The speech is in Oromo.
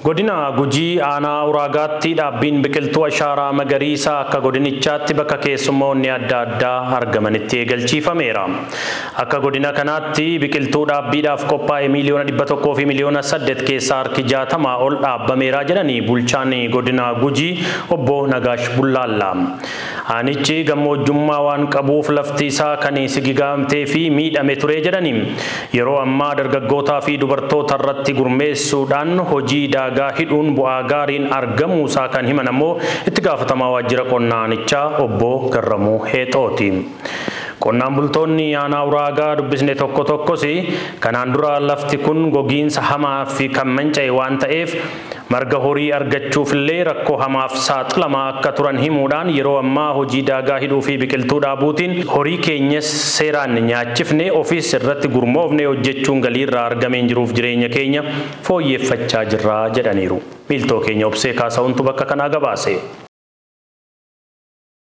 Godina Gujii aanaa Uraagaatti dhaabbiin biqiltuu ashaaraa magariisaa akka godinichaatti bakka keessummoonni adda addaa argamanitti eegalchiifameera. Akka godina kanaatti biqiltuu dhaabbiidhaaf qophaa'e 108,000,000 keessaa harki 60 ol dhaabbameera jedhanii bulchaan godina Gujii obbo Nagaash Bullaallaa. Aanichi gammoojjummaa waan qabuuf lafti isaa kan sigigaamtee fi miidhame ture jedhanii, yeroo ammaa dargaggootaa fi dubartoota irratti gurmeessuudhaan hojii daagaa hidhuun bu'aa gaariin argamuusaa kan himan ammoo itti gaafatamaa waajjira qonnaa aanichaa obbo Garramuu Heexooti. Qonnaan bultoonni aanaa Uraagaa dubbisne tokko tokkos kanaan dura lafti kun gogiinsa hamaa fi kan manca'e waan ta'eef marga horii argachuuf illee rakkoo hamaaf saaxilamaa akka turan himuudhaan, yeroo ammaa hojii daagaa hidhuu fi biqiltuu dhaabuutiin horii keenyas seeraan nyaachifne, ofiis irratti gurmoofne hojjechuun galii irraa argameen jiruuf jireenya keenya fooyyeffachaa jirra jedhaniiru. Miiltoo keenya Obsee Kaasa'untu bakka kanaa gabaase.